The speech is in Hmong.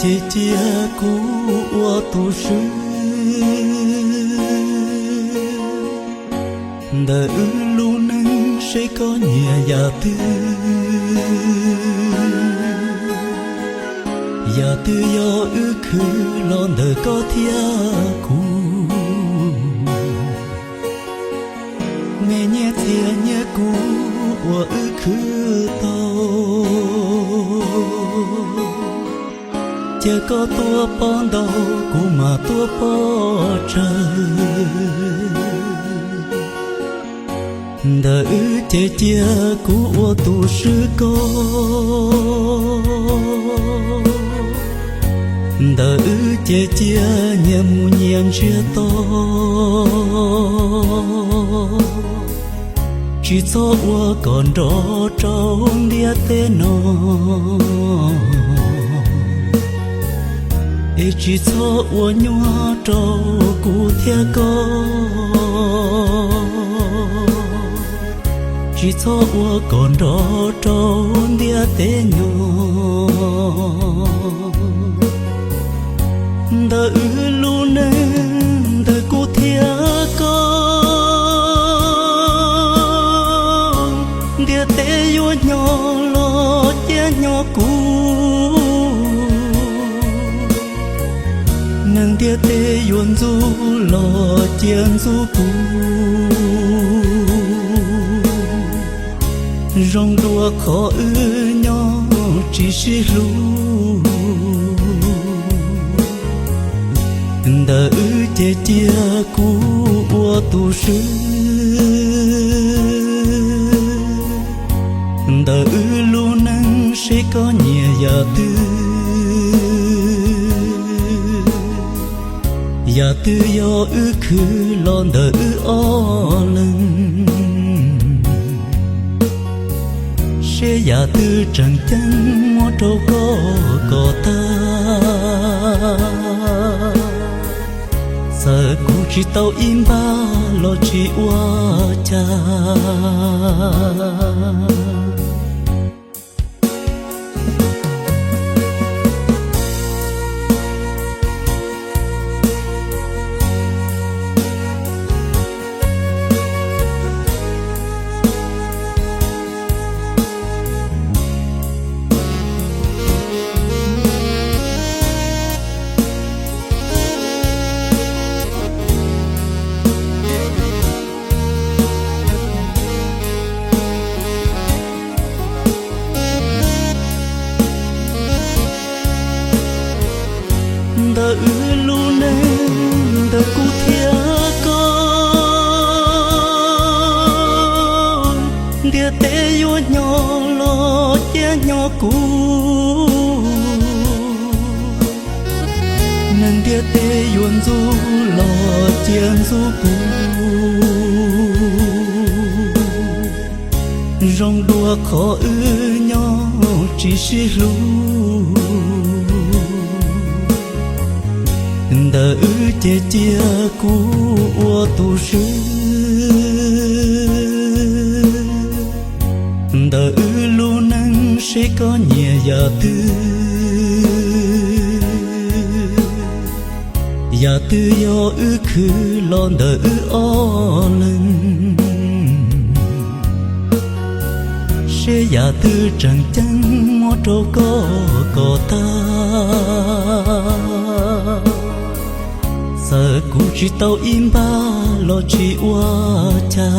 Ces cia kuv ua tus swb ntawm wb lub neej seb koj nyiam yam twg. Yam twg yog wb khwv los ntawm koj thiab kuv. Me nyiaj txiag nyiaj kub uas wb khwv tau, cia koj tuaj pab ntau, kuv mam tuaj pab tsawg. Ntawm wb ces cia kuv ua tus swb koj, ntawm wb ces cia nyias mus nyias ntsiag to, tsis txhob ua kom nrov rau ntiaj teb no, es tsis txhob ua nyuaj rau kuv thiab koj, tsis txhob ua kom nrov rau ntiaj teb no. Ntawm wb lub neej ntawm kuv thiab koj, ntiaj teb yuav nyo los cia nyo kuv, neeg ntiaj teb yuav ntxub los cia ntxub kuv, zoo dua qhov wb nyob tsis sib hlub. Ntawm wb ces cia kuv ua tus swb ntawm wb lub neej seb koj nyiam yam twg. Yam twg yog wb khwv los ntawm wb ob leeg, seb yam twg tseem ceeb muab rau koj kom tag. Txawm kuv tsis tau ib npab los tsis ua cas. Ntawm wb lub neej ntawm kuv thiab koj, ntiaj teb yuav nyo los cia nyo kuv, neeg ntiaj teb yuav ntxub los cia ntxub kuv, zoo dua qhov wb nyob tsis sib hlub. Ntawm wb ces cia kuv ua tus swb ntawm wb lub neej seb koj nyiam yam twg. Yam twg yog wb khwv los ntawm wb ob leeg, seb yam twg tseem ceeb muab rau koj kom tag. Txawm kuv tsis tau ib npab los tsis ua cas.